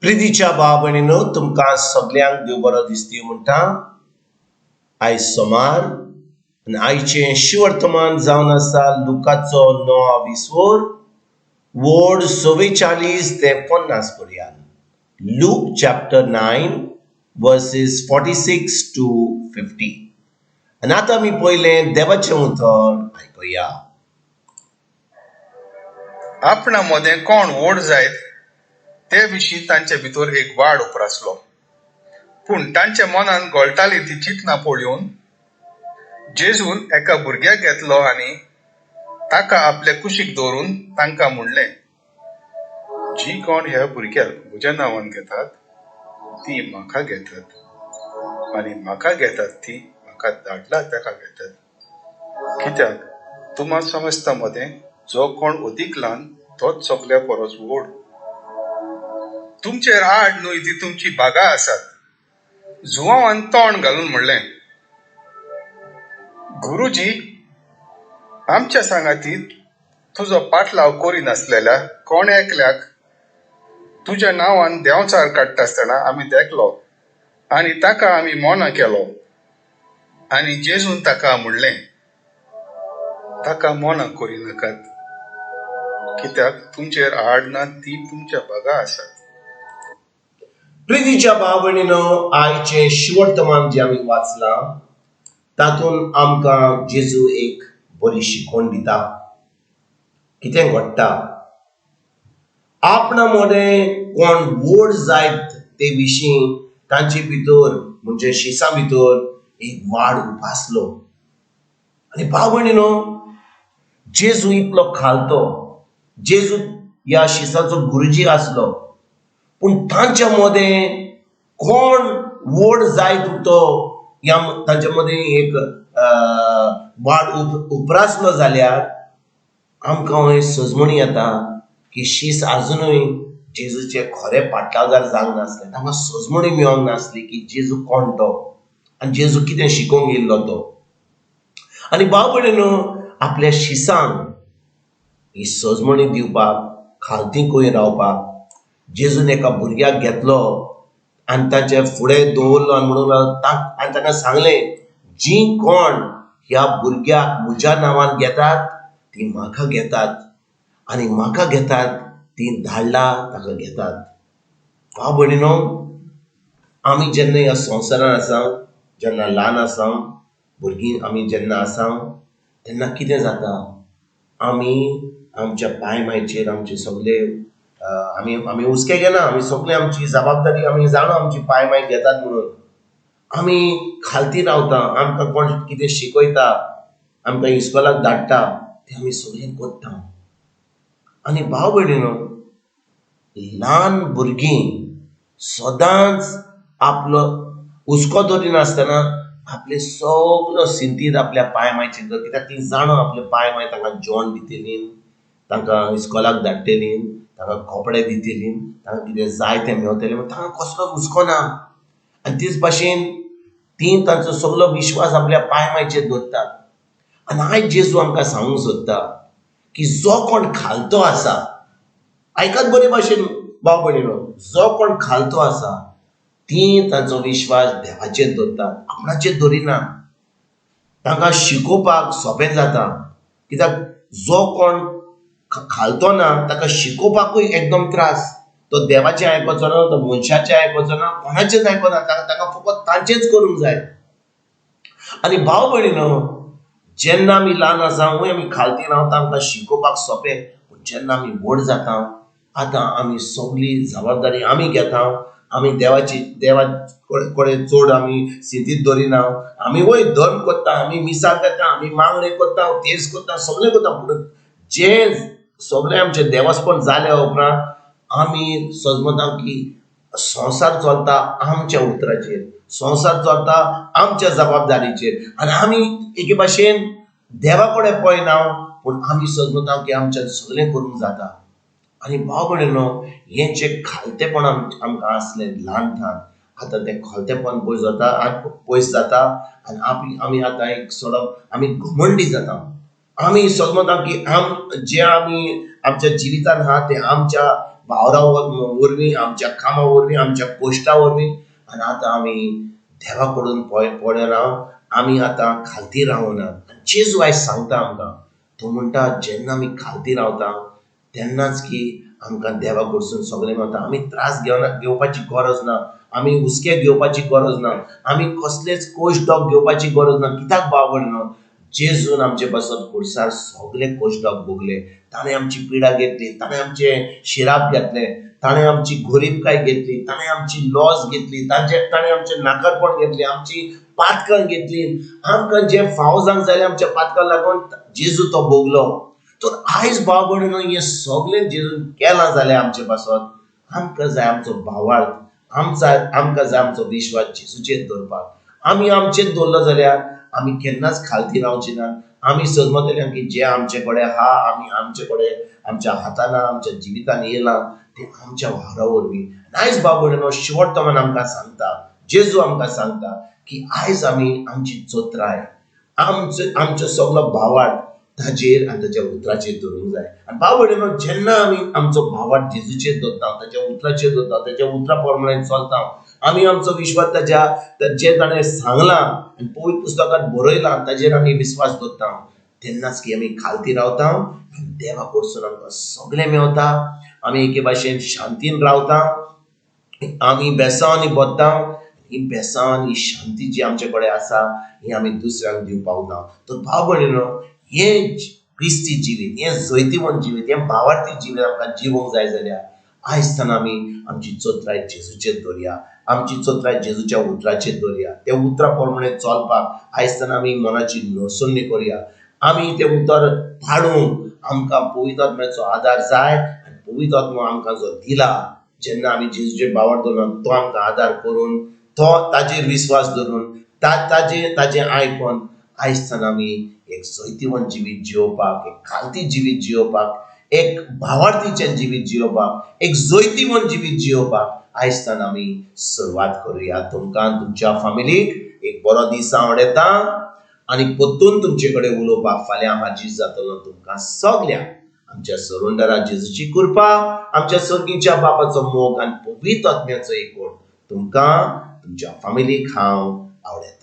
प्रितीच्या भाव भयणीनो, तुमकां सगल्यांक देव बरो दिसती म्हणटा. आयज सोमार आनी आयचें शिवर्तमान जावन आसा लुकाचो णवा विसोर वोड 44 ते 50 पर्यंत. Luke chapter 9 verses 46 to 50. आनी आतां आमी पयलें देवाचें उतर आयकुया. आपणा मदें कोण व्हड जायत ते विशीं तांचे भितर एक वाड उप्रासलो. पूण तांच्या मनान घोळटाली ती चिंतना पळोवन जेजून एका भुरग्याक घेतलो आनी ताका आपले कुशीक दवरून तांकां म्हणलें, जी कोण ह्या भुरग्याक म्हज्या नांवान घेतात ती म्हाका घेतात आनी म्हाका घेतात ती म्हाका धाडला ताका घेतात. कित्याक तुमा समजता मदें जो कोण अदीक ल्हान तोच सगल्या परस व्हड. तुमचेर आड न्हय ती तुमची बागा आसात. जुवांवान तोंड घालून म्हणलें, गुरुजी, आमच्या सांगाती तुजो पाटलाव करिनासलेल्या कोण एकल्याक तुज्या नांवान देंवचार काडटा आसतना आमी देखलो आनी ताका आमी मोना केलो. आनी जेजून ताका म्हणलें, ताका मोना करिनाकात, कित्याक तुमचेर आड ना ती तुमच्या बागा आसात. प्रितीच्या भाव भयणीनो, आयचें शिवर्तमान जें आमी वाचलां तातूंत आमकां जेजू एक बरी शिकवण दिता. कितें घडटा आपणा मदें कोण व्हड जायत ते विशीं तांचे भितर म्हणजे शिसां भितर एक वाड उपासलो. आनी भाव भयणीनो, जेजू इतलो खालतो, जेजू ह्या शिसाचो गुरुजी आसलो, पूण तांच्या मदें कोण व्हड जायत तो ह्या तांच्या मदें एक वाड उपरासलो जाल्यार आमकां हें सजमणी येता की शीस आजुनूय जेजूचे खरे पाटलावदार जावंक नासले. तांकां सजमणी मेळोंक नासली की जेजू कोण तो आनी जेजू कितें शिकोवंक येयल्लो तो. आनी भाव भयणीनो, आपल्या शिसांक ही सजमणी दिवपाक, खालती करून रावपाक जेजून एका भुरग्याक घेतलो आनी तांचे फुडें दवरलो आनी म्हणूंक लागलो आनी तांकां सांगलें, जीं कोण ह्या भुरग्याक म्हज्या नांवान घेतात तीं म्हाका घेतात आनी म्हाका घेतात तीं धाडला ताका घेतात. भाव भयणीनो, आमी जेन्ना ह्या संवसारान आसा, जेन्ना ल्हान आसा, भुरगीं आमी जेन्ना आसा तेन्ना कितें जाता, आमी आमच्या पांय मायचेर आमचे सगळे आमी आमी हुस्के घेना. आमी सगळे आमची जबाबदारी आमी जाणा आमची पांय माय घेतात म्हणून आमी खालती रावता. आमकां कोण कितें शिकयता, आमकां इस्कोलाक धाडटा तें आमी सगळें करता. आनी भाव भयणीनो, ल्हान भुरगीं सदांच आपलो हुस्को दवरिनासतना आपले सगलो सिंतीद आपल्या पांय मायचेर दवर, कित्याक ती जाणा आपले पांय माय तांकां जेवण दितली, तांकां इस्कोलाक धाडटली, तांकां कपडे दितली, तांकां कितें जाय तें मेवतलें म्हण तांकां कसलोच हुस्को ना. आनी तेच भाशेन ती तांचो सगलो विश्वास आपल्या पांय मायचेर दवरतात. आनी आयज जेजू आमकां सांगूंक सोदता की जो कोण खालतो आसा, आयकात बरे भाशेन भाव भयणीनो, जो कोण खालतो आसा ती तांचो विश्वास देवाचेर दवरतात, आपणाचेर दवरिना. तांकां शिकोवपाक सोंपें जाता, कित्याक जो कोण खालतो ना ताका शिकोवपाकूय एकदम त्रास. तो देवाचें आयकोचो ना, तो मनशाचें आयकोचो ना, कोणाचेंच आयकोना, ताका फकत तांचेंच करूंक जाय. आनी भाव भयणीनो, जेन्ना आमी ल्हान आसा वय आमी खालती रावता, आमकां शिकोवपाक सोंपें. पूण जेन्ना आमी व्हड जाता, आतां आमी सगली जबाबदारी आमी घेता, आमी देवाची देवा कडेन चड आमी सिंतीद दवरिना. आमी वय धर्म करता, आमी मिसाक येता, आमी मागणें करता, तेज करता, सगळें करता, पूण जें सगळें आमचें देवस्पण जाल्या उपरांत आमी सजमता की संवसार चलता आमच्या उतराचेर, संवसार चलता आमच्या जबाबदारीचेर. आनी आमी एके भाशेन देवा कडेन पळयना, पूण आमी सजमता की आमच्यान सगळें करूंक जाता. आनी भाव भयणीनो, हें जें खालतेपण आमकां आसलें ल्हान ल्हान, आतां तें खालतेपण पयस जाता आनी पयस जाता आनी आमी आतां एक सडप आमी घमंडी जाता. आमी समजता की जे आमी आमच्या जिवितान आहा तें आमच्या वावरा वरवीं, आमच्या कामा वरवीं, आमच्या कोश्टा वरवीं. आनी आतां आमी देवा कडून पळयना, आमी आतां खालती रावना. आनी जेजू आयज सांगता आमकां, तो म्हणटा जेन्ना आमी खालती रावता तेन्नाच की आमकां देवा कडसून सगळें मेळटा. आमी त्रास घेवना, घेवपाची गरज ना, आमी हुस्के घेवपाची गरज ना, आमी कसलेच कोश डॉग घेवपाची गरज ना. कित्याक भाव भयणो, जेजून आमचे पासत खुर्सार सगळे कोश डॉग भोगले. ताणें आमची पिडा घेतली, ताणें आमचे शिराप घेतले, ताणें आमची गोरीबकाय घेतली, ताणें आमची लॉस घेतली, ताणें आमचें नाकारपण घेतलें, आमची पातकां घेतली. आमकां जें फाव जावंक जाय आमच्या पातकां लागून जेजू तो भोगलो. तर आयज भाव भयणीनो, हें सगळें जेजून केलां जाल्यार आमचे पासत आमकां जाय आमचो भावार्थ, आमकां जाय आमचो विश्वास जेजूचेर दवरपाक. आमी आमचेर दवरलो जाल्यार आमी केन्नाच खालती रावची ना. आमी समजतले की जें आमचे कडेन आहा, आमी आमचे कडेन आमच्या हातान आमच्या जिवितान येयलां तें आमच्या वावरा वरवीं. आयज भाव भयणीनो, शेवट तमान आमकां सांगता, जेजू आमकां सांगता की आयज आमी आमची चोत्राय, आमचो सगलो भावार्थ ताजेर आनी ताच्या उतराचेर दवरूंक जाय. आनी भाव भयणीनो, जेन्ना आमी आमचो भावार्थ जेजूचेर दवरता, ताच्या उतराचेर दवरता, ताच्या उतरा प्रमाणे चलता, आमी आमचो विश्वास ताच्या जें ताणें सांगलां आनी पवित्र पुस्तकांत बरयलां ताजेर आमी विस्वास दवरता, तेन्नाच की आमी खालती रावता आनी देवा कडसून आमकां सगळें मेवता. आमी एके भाशेन शांतीन रावता, आमी बेसांव आनी बत्ता. ही बेसांव आनी शांती जी आमचे कडेन आसा ही आमी दुसऱ्यांक दिवपाक ना. तर भाव भयणीनो, हें क्रिस्ती जिवीत, हें जैतिवंत जिवीत, हें भावार्थी जिवीत आमकां जिवंक जाय जाल्यार आयज आमी आमची चोत्राय जेजूचेर दवरया, आमची चोत्राय जेजूच्या उतराचेर दवरया. त्या उतरा प्रमाणे चलपाक आयज आमी मनाची नसुन्नी करुया. आमी तें उतर पाळूंक आमकां पवित्र आत्म्याचो आदार जाय. आनी पवित्र आत्मो आमकां जो दिला, जेन्ना आमी जेजूचेर भावार्थ दवरला, तो आमकां आदार करून, तो ताजेर विस्वास दवरून, ताजें आयकून आयज आमी एक जैतिवंत जिवीत जियोवपाक, एक खालती जिवीत जियोवपाक, एक भावार्थीचें जिवीत जियोवपाक, एक जैतिवंत जिवीत जियोवपाक आयज आमी सुरवात करुया. तुमकां तुमच्या फामिलीक एक बरो दीस आवडटा आनी परतून तुमचे कडेन उलोवपाक फाल्यां हाजीर जातलो. तुमकां सगळ्यांक आमच्या सरुंडरा जेजूची कृपा, आमच्या सर्गीच्या बापाचो मोग आनी पवित्र आत्म्याचो एकवट तुमकां तुमच्या फामिलीक हांव आवडटा.